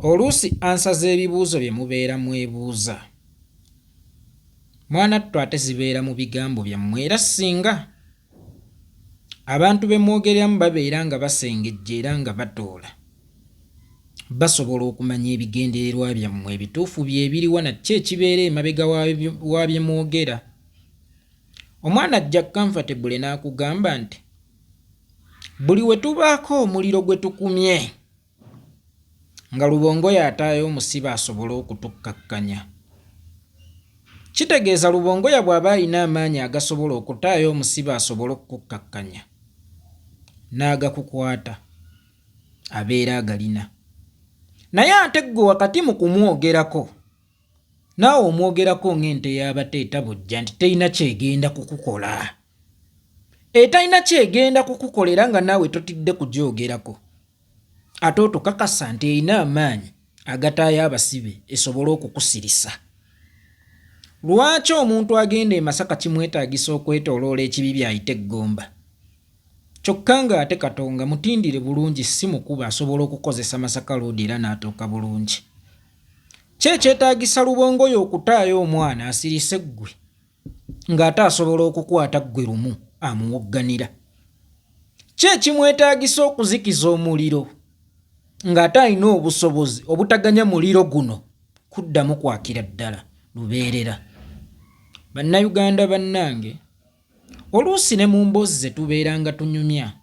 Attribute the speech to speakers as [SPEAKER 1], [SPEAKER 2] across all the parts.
[SPEAKER 1] Oluusi ansa z'ebibuuzo bye mubeera mwebuuza mwanattu ate zibeera mu bigambo byammwe era singa abantu be mwogereramu babeera nga basengejja era nga batoola basobola okumanya ebigendererwa byammwe ebituufu bye biriwa na ki ekibeera emabega wa bye mwogera. Omwana ajja comfortably n'akugamba nti buli we tubaako omuliro gwe tukumye nga Lubongoya ataayo omusibe asobole okutukkakkanya. Kitegeeza Lubongoya bw'aba alina amaanyi agasobola okutaayo omusibe asobole okukukkakkanya n'agakukwata abeera agalina. Naye ate ggwe wakati mu kumwogerako naawe omwogerako ng'ente y'abato etabojja nti terina ky'egenda kukukola. Etalina ky'egenda kukukola era nga naawe totidde kugyogerako. Ate otukakasa nti erina amaanyi agataayo abasibe esobole okukusirisa. Lwaki omuntu agenda e Masaka kimwetaagisa okwetooloola ekibibi ayite e Gomba? Kyokka ng'ate Katonga mutindire bulungi si mukuba asobola okukozesa Masaka Road era n'atuuka bulungi. Ki ekyetaagisa Lubongoya okutaayo omwana asirise ggwe ng'ate asobola okukwata ggwe lumu amuwogganira? Ki ekimwetaagisa okuzikiza omuliro ng'ate alina obusobozi obutaganya muliro guno kuddamu kwakira ddala lubeerera? Bannayuganda bannange, oluusi ne mu mboozi ze tubeeranga tunyumya,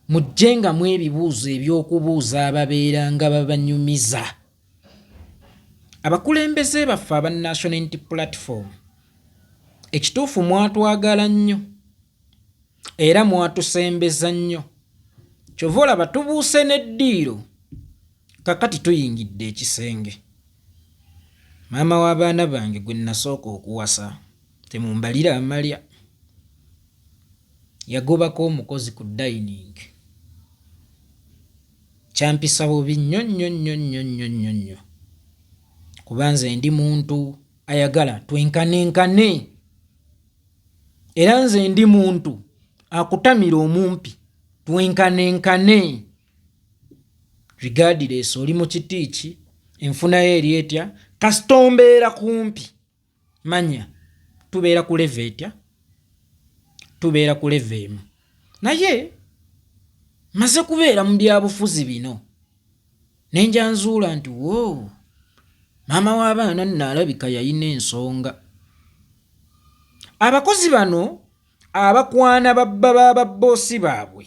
[SPEAKER 1] muggyengamu ebibuuzo eby'okubuuza ababeeranga babanyumiza. Abakulembeze baffe aba National Unity Platform, ekituufu mwatwagala nnyo era mwatusembeza nnyo, kyova olaba tubuuse n'eddiiro, kakati tuyingidde ekisenge. Maama w'abaana bange gwe nasooka okuwasa, temumbalira amalya, yagobako omukozi ku dayiningi. Kyampisa bubi nnyo nnyo nnyo nnyo nnyo nnyo nnyo kuba nze ndi muntu ayagala twenkanenkane era nze ndi muntu akutamira omumpi twenkanenkane regardless oli mu kiti ki enfunayo eri etya kasita ombeera kumpi manya tubeera ku leve etya tubeera ku leve emu naye maze kubeera mu byabufuzi bino ne njanzuula nti wo maama w'abaana nno alabika yalina ensonga abakozi bano abakwana babba ba babboosi baabwe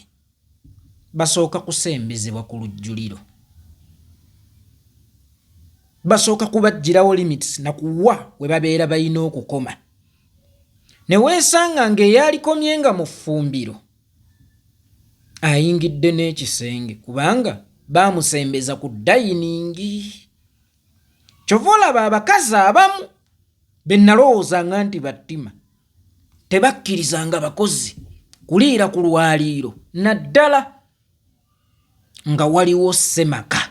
[SPEAKER 1] basooka kusembezebwa ku lujjuliro basooka kubaggyirawo limits na kuwa we babeera balina okukoma ne weesanga ng'eyalikomye nga mu ffumbiro ayingidde n'ekisenge kubanga baamusembeza ku dayiningi kyova olaba abakazi abamu be nalowoozanga nti battima tebakkirizanga bakozi kuliira ku lwaliiro naddala nga waliwo ssemaka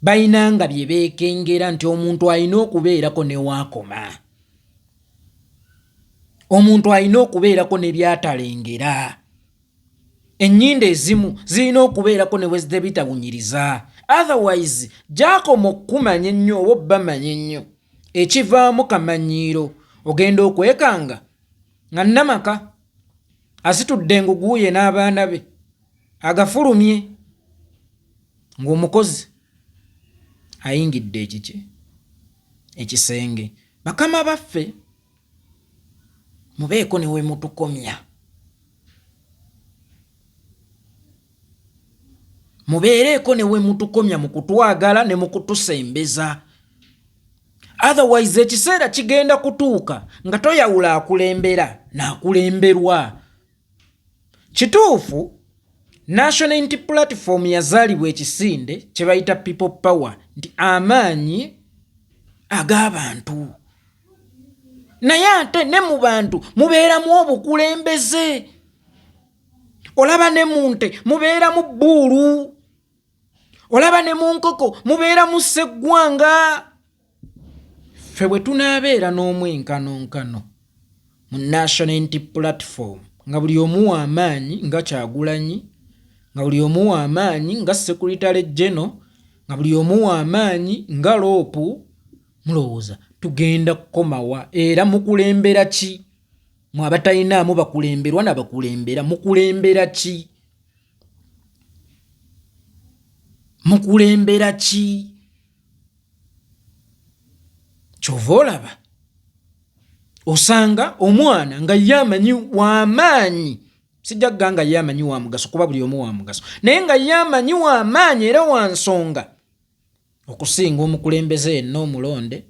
[SPEAKER 1] balina nga bye beekengera nti omuntu alina okubeerako ne waakoma omuntu alina okubeerako ne byatalengera Ennyindo ezimu zirina okubeerako ne wezitebitawunyiriza otherwise gyakoma okukumanya ennyo oba obbamanya ennyo ekivaamu kamanyiiro ogenda okwekanga nga nnamaka asitudde engugu ye n'abaana be agafulumye ng'omukozi ayingidde ekiki ekisenge bakama baffe mubeeko ne wemutukomya mubeereeko ne wemutukomya mu kutwagala ne mu kutusembeza otherwise ekiseera kigenda kutuuka nga toyawula akulembera n'akulemberwa Kituufu National Unity Platform yazaalibwa ekisinde kye bayita People Power nti amaanyi ag'abantu naye ate ne mu bantu mubeeramu obukulembeze olaba ne mu nte mubeeramu bbuulu olaba ne mu nkoko mubeeramu sseggwanga Ffe bwe tunaabeera n'omwenkanonkano mu National Unity Platform nga buli omu wa maanyi nga Kyagulanyi, nga buli omu wa maanyi nga Secretary General, Nga buli omu wa maanyi nga loopu, mulowooza tugenda kukomawa? Era mukulembera ki? Mwe abatalinaamu bakulemberwa na bakulembera, mukulembera ki? Mukulembera ki? Kyova olaba osanga omwana nga ye amanyi w'amaanyi, sijja kuga nga ye amanyi wa mugaso kuba buli omu wa mugaso, naye nga ye amanyi w'amaanyi era wa nsonga okusinga omukulembeze yenna omulonde,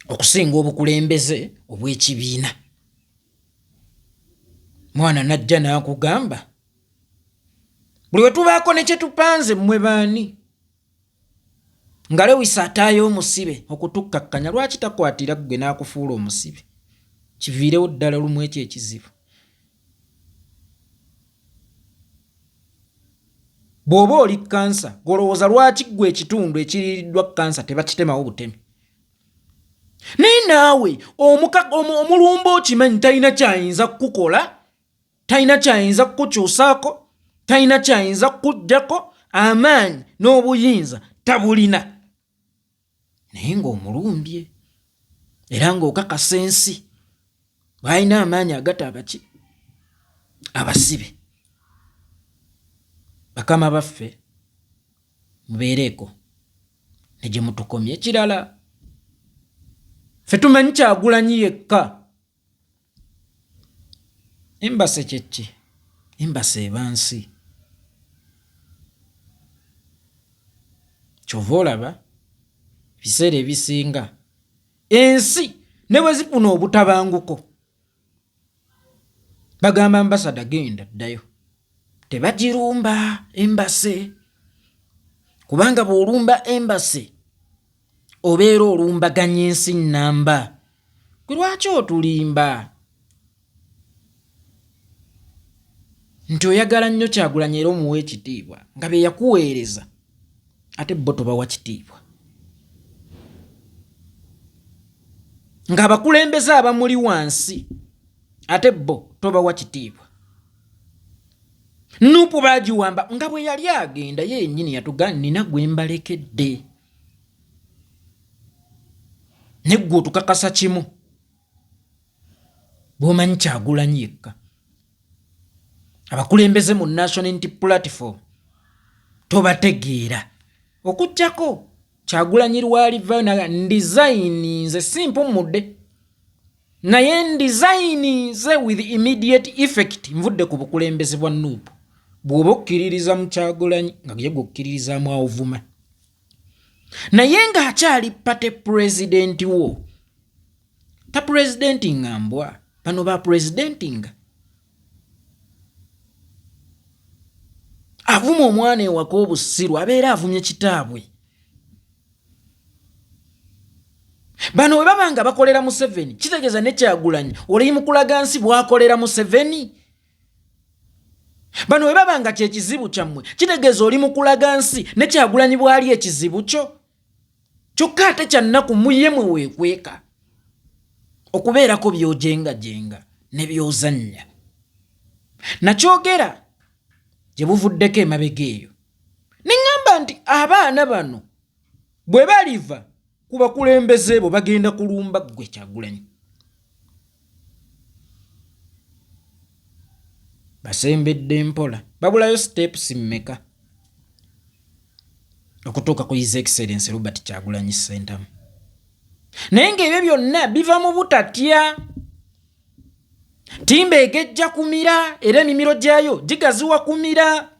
[SPEAKER 1] okusinga obukulembeze obw'ekibiina. Mwana najja n'akugamba buli we tubaako ne kye tupanze, mmwe baani? Nga Lewis ataayo omusibe okutukkakkanya, lwaki takwatira ggwe n'akufuula omusibe? Kiviirewo ddala lumu ekyo ekizibu. Bw'oba oli kkansa, golowooza lwaki ggwe ekitundu ekiriiriddwa kkansa tebakitemawo butemi? Naye naawe omulumba okimanyi talina kyayinza kukukola, talina kyayinza kukukyusaako, talina kyayinza kukuggyako, amaanyi n'obuyinza tabulina, naye ng'omulumbye era ng'okakasa ensi bw'alina amaanyi agata abaki abasibe. Bakama baffe, mubeereeko ne gye mutukomye. Ekirala, ffe tumanyi Kyagulanyi yekka. Embase kyeki? Embase eba nsi. Kyova olaba ebiseera ebisinga ensi ne bwe zifuna obutabanguko bagamba ambasada genda ddayo, tebagirumba embase, kubanga bw'olumba embase obeera olumbaganya ensi nnamba. Gwe lwaki otulimba nti oyagala nnyo Kyagulanyi era omuwa ekitiibwa nga bye yakuweereza ate bo tobawa kitiibwa, ng'abakulembeze abamuli wansi ate bo tobawa kitiibwa? Nupu baagiwamba nga bwe yali agenda ye yennyini yatuga nina gwe mbalekedde, ne ggwe otukakasa kimu bw'omanyi Kyagulanyi yekka. Abakulembeze mu National Unity Platform tobategeera okuggyako Kyagulanyi lwalivayo naga ndizayini nze si mpummudde, naye ndizayini nze with immediate effect nvudde ku bukulembeze bwa Nup. Bw'oba okkiririza mu Kyagulanyi nga ye gw'okkiririzaamu awuvuma, naye ng'akyali pate pulezidenti wo ta pulezidenti nga mbwa, bano ba pulezidenti nga avuma omwana ewaka obusiru abeera avumye kitaabwe. Bano bwe baba nga bakolera Museveni, kitegeeza ne Kyagulanyi oli mukulaga nsi bw'akolera Museveni. Bano bwe baba nga kyekizibu kyammwe, kitegeeza oli mukulaga nsi ne Kyagulanyi bw'ali ekizibu kyo. Kyokka ate kyannaku muye mwe weekweka okubeerako by'ojengajenga ne by'ozannya. Nakyogera gye buvuddeko emabega eyo ne ŋŋamba nti abaana bano bwe baliva ku bakulembeze bo bagenda kulumba ggwe Kyagulanyi. Basembedde mpola, babulayo steps mmeka okutuuka ku His Excellency Robert Kyagulanyi Ssentamu? Naye ng'ebyo byonna biva mu butatya. Timba egejja kumira era emimiro gyayo gigaziwa kumira.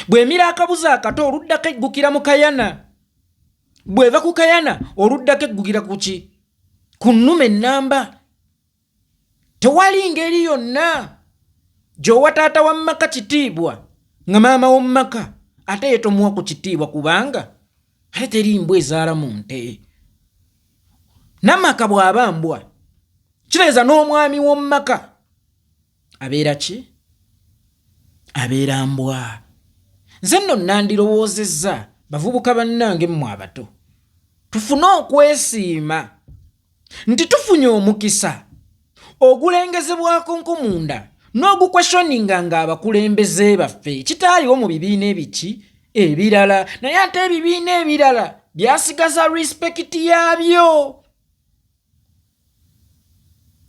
[SPEAKER 1] Bw'emira akabuzi akato oluddako eggukira mu kayana, bw'eva ku kayana oluddako eggukira ku ki? Ku nnume ennamba. Tewali ngeri yonna gy'owa taata wa maka kitiibwa nga maama w'omu maka ate ye tomuwa ku kitiibwa, kubanga ate teri mbwa ezaala mu nte. Namaka bw'aba mbwa kitegeeza n'omwami w'omu maka abeera ki? Abeera mbwa. Nze nno nandirowoozezza bavubuka bannange mmwe abato tufune okwesiima nti tufunye omukisa ogulengezebwako nko munda n'ogukweshoninga nga abakulembeze baffe ekitaaliwo mu bibiina ebiki. ebirala, naye ate ebibiina ebirala byasigaza respect yaabyo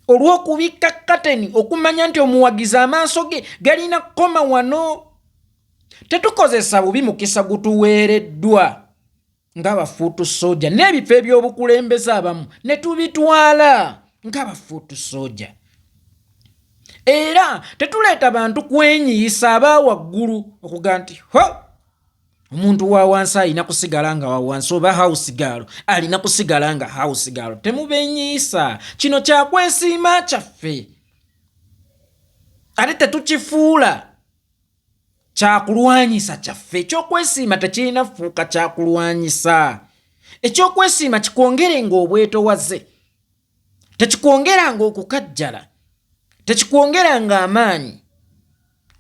[SPEAKER 1] olw'okubikka kateni, okumanya nti omuwagizi amaaso ge galina kukoma wano. Tetukozesa bubi mukisa gutuweereddwa ng'aba foot soldier, n'ebifo eby'obukulembeze abamu ne tubitwala ng'aba foot soldier. Era tetuleeta bantu kwenyiyisa aba waggulu okuga nti ho omuntu wa wansi alina kusigala nga wa wansi, oba house girl alina kusigala nga house girl. Temubenyiisa. Kino kyakwesiima kyaffe, ate tetukifuula kyakulwanyisa kyaffe. Ekyokwesiima tekirina fuuka kyakulwanyisa. Ekyokwesiima kikwongere nga obwetowaze, tekikwongera nga okukajjala, tekikwongera nga amaanyi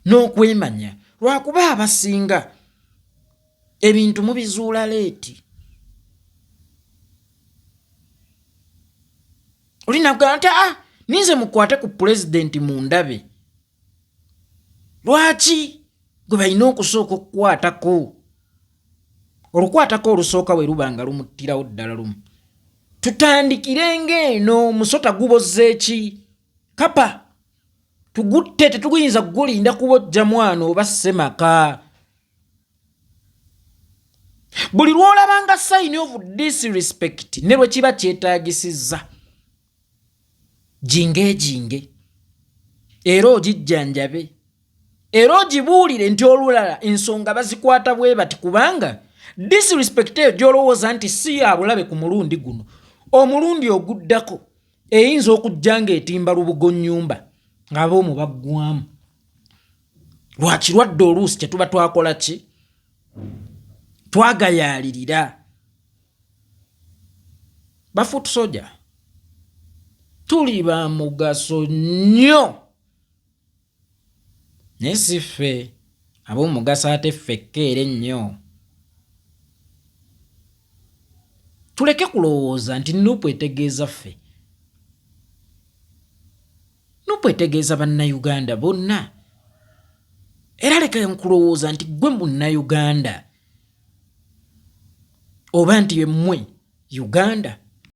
[SPEAKER 1] n'okwemanya, lwakuba abasinga ebintu mubizuula late. Olinakugaa nti, "Ah, ninze mukwate ku pulezidenti mundabe." Lwaki gwe balina okusooka okukwatako? Olukwatako olusooka bwe luba nga lumuttirawo ddala lumu, tutandikire ng'eno omusota guboze eki kapa tugutte. Tetuguyinza kugulinda kubojja mwana oba ssemaka. Buli lw'olabanga sign of disrespect, ne lwe kiba kyetaagisizza, gingeeginge era ogijjanjabe era ogibuulire nti olulala ensonga bazikwata bwe bati, kubanga disrespect eyo gy'olowooza nti si ya bulabe ku mulundi guno, omulundi oguddako eyinza okujja ng'etimba lubugo nnyumba ng'aboomu baggwamu lwakirwadde. Oluusi kyetuba twakola ki? Twagayaalirira. Ba foot soldier tuli ba mugaso nnyo, naye si ffe ab'omugaso ate ffe kkeere ennyo. Tuleke kulowooza nti NUP etegeeza ffe. NUP etegeeza Bannayuganda bonna. Era leka nkulowooza nti gwe Munnayuganda oba nti emmwe Uganda.